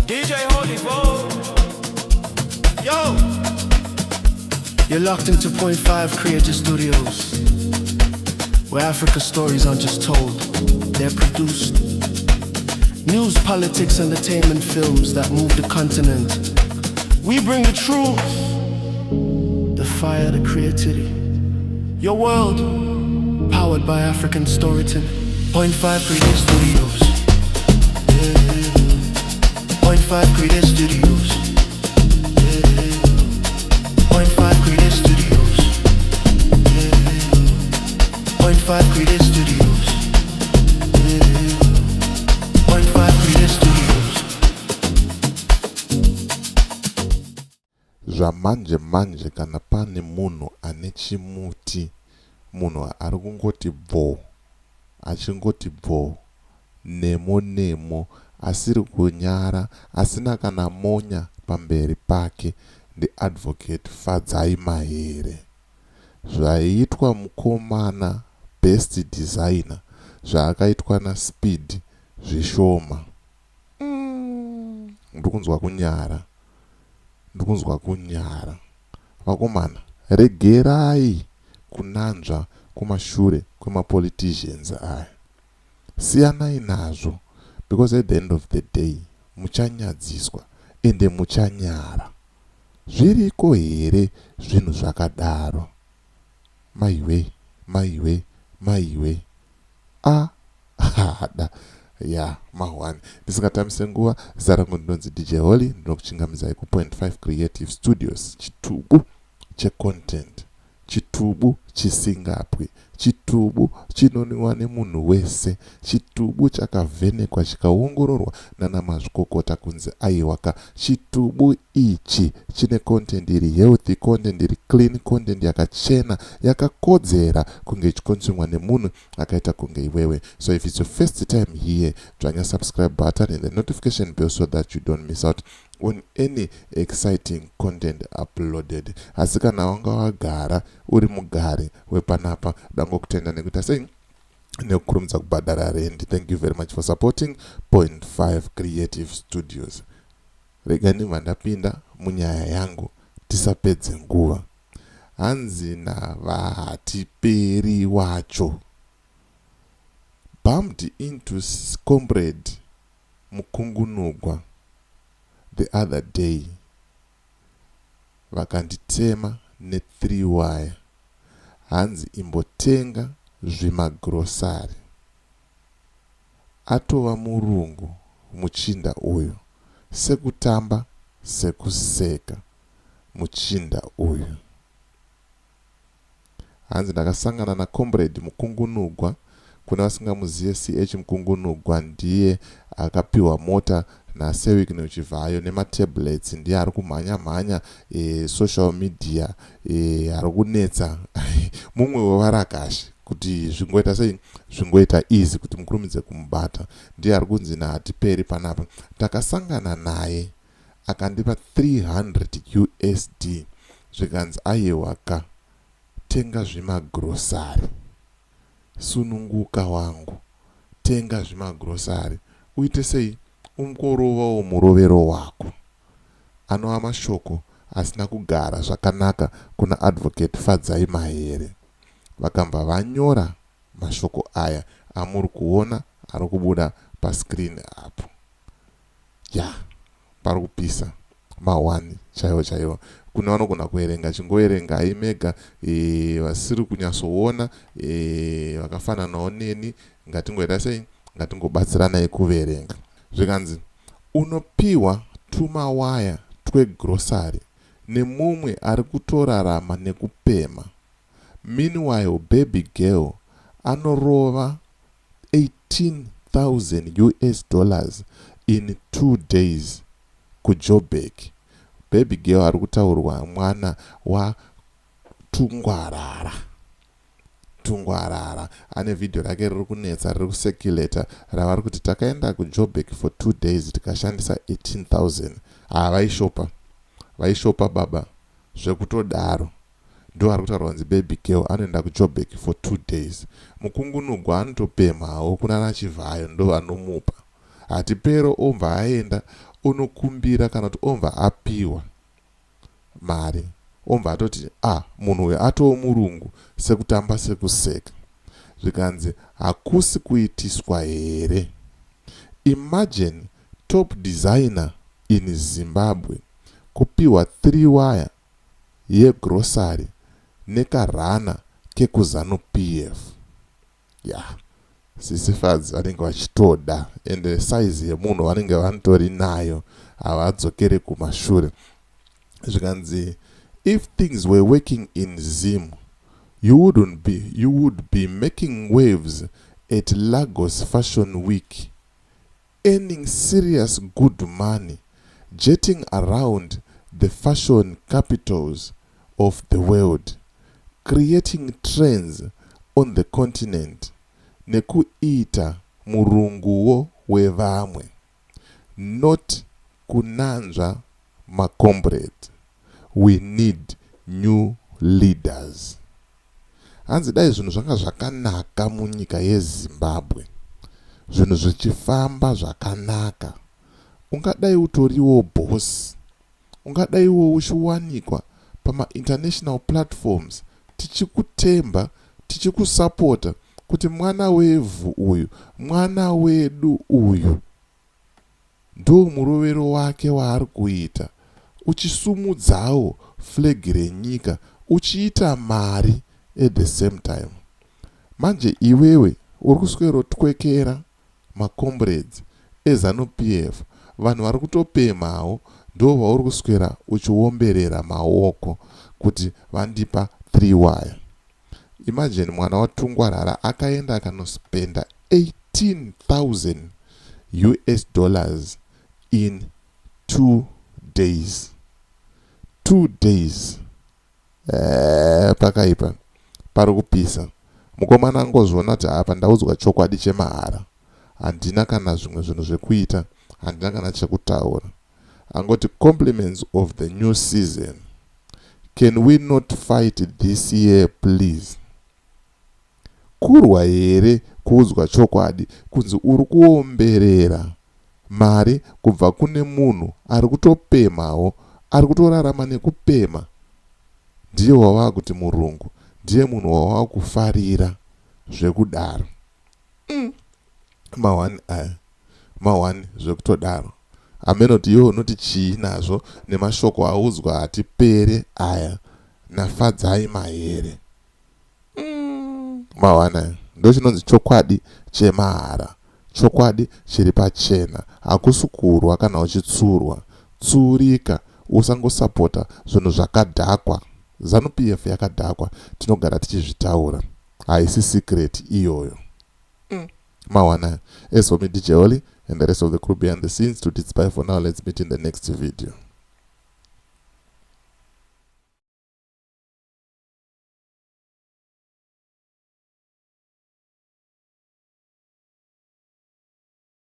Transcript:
DJ Holy Bo. Yo! You're locked into Point 5 Creative Studios, where Africa stories aren't just told, they're produced. News, politics, entertainment films that move the continent. We bring the truth, the fire, the creativity. Your world, powered by African storytelling. Point 5 Creative Studios. Yeah. Point 5 Creative Studios. Yeah. Point 5 Creative Studios. Yeah. Point 5 Creative Studios. Yeah. Point 5 Creative Studios. Zvamanje manje kana pane munhu ane chimuti munhu ari kungoti bvoo achingoti bvoo nemo nemo asiri kunyara asina kana monya pamberi pake ndiAdvocate Fadzai Mahere. Zvaiitwa mukomana best designer zvaakaitwa naSpeed zvishoma. Umm ndrikunzwa kunyara ndrikunzwa kunyara vakomana regerai kunanzva kumashure kwemapoliticians aya siyanai nazvo because at the end of the day muchanyadziswa ende muchanyara zviriko here zvinhu zvakadaro maiwe maiwe maiwe a hada ya mahwani ndisingatambise nguva zita rangu ndinonzi dj holly ndinokuchingamidzai kupoint 5 creative studios chitubu checontent chitubu chisingapwi chitubu chinonwiwa nemunhu wese chitubu chakavhenekwa chikaongororwa nana mazvikokota kunzi aiwaka chitubu ichi chine content iri healthy content iri clean content yakachena yakakodzera kunge ichikonsumwa nemunhu akaita kunge iwewe. So if it's your first time here, dzvanya subscribe button and the notification bell so that you don't miss out on any exciting content uploaded. Asi kana wanga wagara uri mugari wepanapa, dangokutenda nekuita sei nekukurumidza kubhadhara rent. Thank you very much for supporting Point 5 Creative Studios. Rega ndibva ndapinda munyaya yangu tisapedze nguva. Hanzi naVaHatiperi wacho. Bumped into Comrade Mukungunugwa the other day vakanditema nethree wire hanzi imbotenga zvimagrocery. Atova murungu muchinda uyu sekutamba sekuseka muchinda uyu. Hanzi ndakasangana naComrade Mukungunugwa, kune vasingamuziye CH Mukungunugwa ndiye akapiwa mota naSir Chivhayo nematablets ndiye ari kumhanya mhanya e, social media e, ari kunetsa mumwe wevarakashi kuti zvingoita sei zvingoita easy kuti mukurumidze kumubata ndiye ari kunzi nahatiperi panapa takasangana naye akandipa 300 usd zvikanzi ayewa ka tenga zvimagrosari sununguka wangu tenga zvimagrosari uite sei ungorovawo murovero wako anova mashoko asina kugara zvakanaka kuna Advocate Fadzai Mahere vakabva vanyora mashoko aya amuri kuona ari kubuda pascreen apo ya pari kupisa mahwani chaiwo chaiwo kune vanogona kuverenga chingoverengai mega e, vasiri kunyatsoona e, vakafananawo neni ngatingoita sei ngatingobatsiranai kuverenga zvikanzi unopiwa tumawaya twegrosari nemumwe ari kutorarama nekupema meanwhile baby girl anorova 18000 us dollars in 2 days kuJoburg baby girl ari kutaurwa mwana watungwarara tungwarara ane vhidhiyo rake riri kunetsa riri kucirculata ravari kuti takaenda kuJoburg for 2 days tikashandisa 18000 havaishopa vaishopa baba zvekutodaro ndo ari kutaurwa kunzi baby girl anoenda kuJoburg for 2 days mukungunugwa anotopemhawo kuna nachivhayo ndo vanomupa hatipero obva aenda onokumbira kana kuti omva apiwa mari omva atoti ah, munhu uyu atoo murungu, sekutamba sekuseka. Zvikanzi hakusi kuitiswa here? Imagine top designer in Zimbabwe kupiwa 3 wire yegrocery nekarana kekuZanu PF. Ya, Sisi Fadzi vanenge vachitoda, ende saizi yemunhu vanenge vanotori nayo, havadzokere kumashure. Zvikanzi if things were working in Zim, you wouldn't be, you would be making waves at Lagos Fashion Week, earning serious good money, jetting around the fashion capitals of the world, creating trends on the continent, nekuita murunguwo wevamwe, not kunanzva macomrade. We need new leaders. Hanzi dai zvinhu zvanga zvakanaka munyika yeZimbabwe, zvinhu zvichifamba zvakanaka, ungadai utoriwo boss, ungadaiwo uchiwanikwa pamainternational platforms, tichikutemba, tichikusapota kuti mwana wevhu uyu, mwana wedu uyu, ndo murovero wake waari kuita, uchisumudzawo flag renyika, uchiita mari at the same time. Manje iwewe uri kuswerotwekera macomrades eZanu PF, vanhu vari kutopemawo, ndo vauri kuswera uchiomberera maoko kuti vandipa 3 wire. Imagine mwana waTungwarara akaenda akanospenda 18,000 US dollars in 2 days, 2 days. Pakaipa, pari kupisa. Mukomana angozviona kuti apa ndaudzwa chokwadi chemahara, handina kana zvimwe zvinhu zvekuita, handina kana chekutaura. Angoti, "Compliments of the new season. Can we not fight this year, please?" Kurwa here kuudzwa chokwadi kunzi uri kuomberera mari kubva kune munhu ari kutopemawo, ari kutorarama nekupema, ndiye wava kuti murungu, ndiye munhu wawava kufarira zvekudaro? Mahwani aya, mahwani zvekutodaro. Amenoti iwe unoti chii nazvo nemashoko audzwa hatipere aya naFadzai Mahere? Mahwani aya ndo chinonzi chokwadi chemahara, chokwadi chiri pachena. Hakusi kurwa kana uchitsurwa. Tsurika, usangosapota zvinhu zvakadhakwa. ZANU PF yakadhakwa, tinogara tichizvitaura, haisi secret iyoyo. Mawana. As for me, DJ Oli and the rest of the crew behind the scenes, to bye for now. Let's meet in the next video.